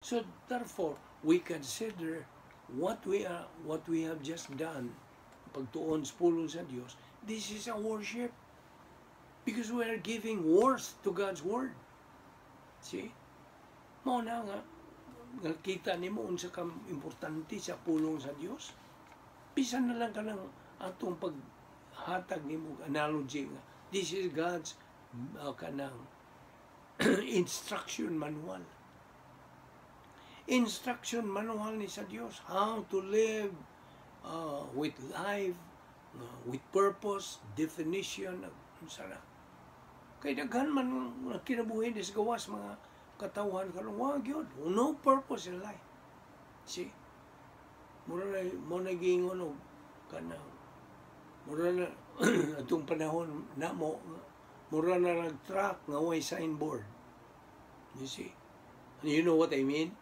So therefore, we consider what we have just done, pagtuon sa pulong sa Dios, this is a worship. Because we are giving worth to God's word. See? Mao na nga, nga kita nimo unsa ka importante sa pulong sa Dios. Bisan na lang kanang atong paghatag nimo analogy nga this is God's kanang instruction manual. Instruction manual ni sa Dios how to live with life, with purpose, definition, unsa na. Kay daghan man nga kinabuhi sa gawas, mga katawhan karon wa gyud, no purpose in life. See? Mura na mo na giingon og kanang mura na atong panahon namo, mura na nag truck nga way signboard. You see? You know what I mean?